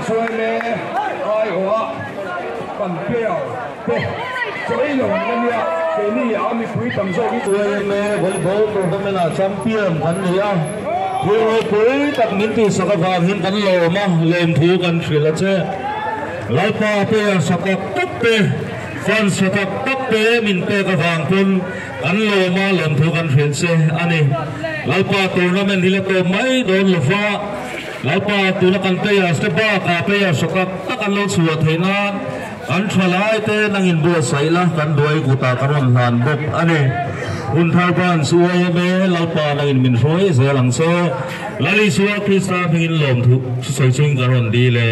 Branch yma aiawha kan player te chaw ei lo ang ania, keini a mipui tam zawk hi. Yma volleyball tournament ah champion kan ni a, thil ropui tak min tihsak avangin kan lawm a, lawmthu kan hrilh a che. Lalpa player sa tak tak te, fans sa tak tak te min pek avang pawn kan lawm a, lawmthu kan hrilh che a ni. Lalpa tournament hi la tawp mai dawn lo va, Lalpa tuna kan players te bakah player sa tak tak an lo chhuah theih nan kan tha lai te nang in buatsaih la kan duai kutah ka rawn hlan bawk a ni. Hunthar Branch yma Lalpa nang in min hruai zel ang che. Lal Isua Krista hmingin lawmthu sawi chungin ka rawn dil e.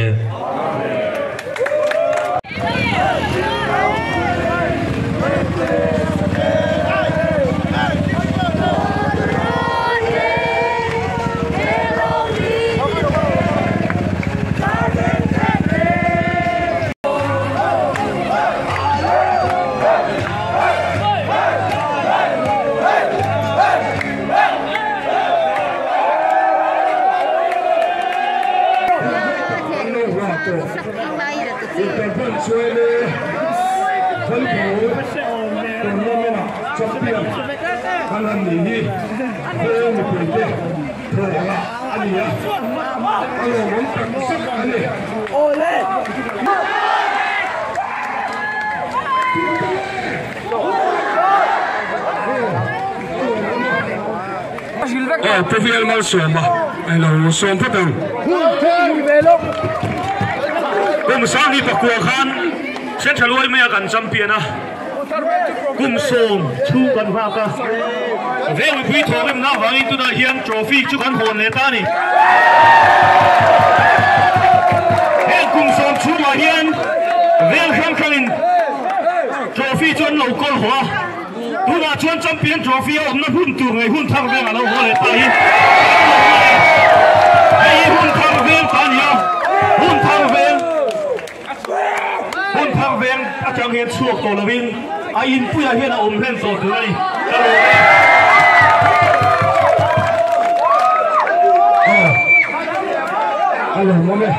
Interval chuan volleyball tournament ah champion kan han nih hi veng mipui te thawh lah a ni a, a lawmawm tak zet a ni. Aw Pu Vial Malsawma a lo sawm phawt ang. Kum 2009 khan Central yma a kan champion a, kum sawm chhung kan nghak a, veng mipui thawhrimna avangin tunah hian trophy chu kan hawn leh ta a ni. Heng kum sawm chhungah hian veng hrang hrangin trophy chu an lo kawl haw a. Tunah chuan Champion Trophy a awmna hun tur ngei hun thar veng a lo haw leh ta hi hei hi hun thar veng ta a ni a, hun thar veng hun thar veng atang hian chhuak tawh lovin a inpuiah hian a awm hlen tawh tur a ni ka lawm e. A lawmawm e.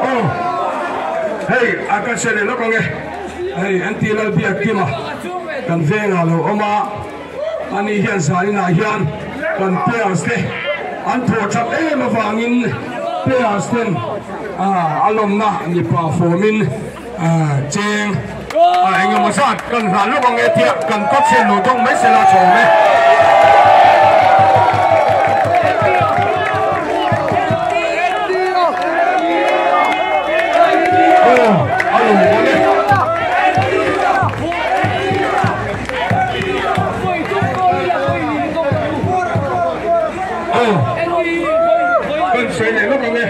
Aw hei a ka che leh lawk ang e, hei an tih lal biak kim a kan vengah lo awm a, ani hian zaninah hian kan players te an thawh that em avangin players ten a lawmna mipa fawmin Cheng a engemaw zat kan hlah lawk ang e tia kan coach hian lo dawng mai sela chhawm e. Aw a lo bawn e. Aw kan sawi leh lawk ang e.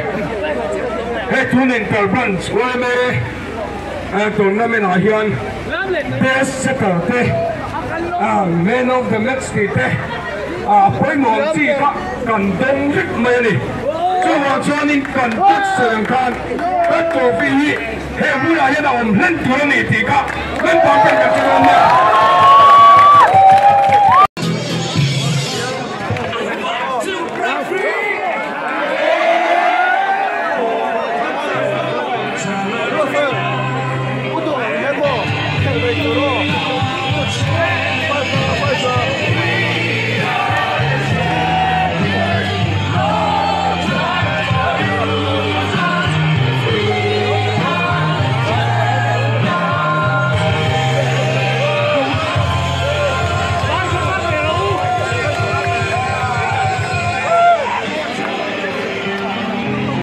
He tun Inter Branch yma tournament ah hian best setter te man of the match tih te a pawimawh ang chi kha kan dawng vek mai a ni. Chuvang chuanin kan coach sawi ang khan kan trophy hi he hmunah hian a awm hlen tur a ni tih kha member ten kan hre dawn nia.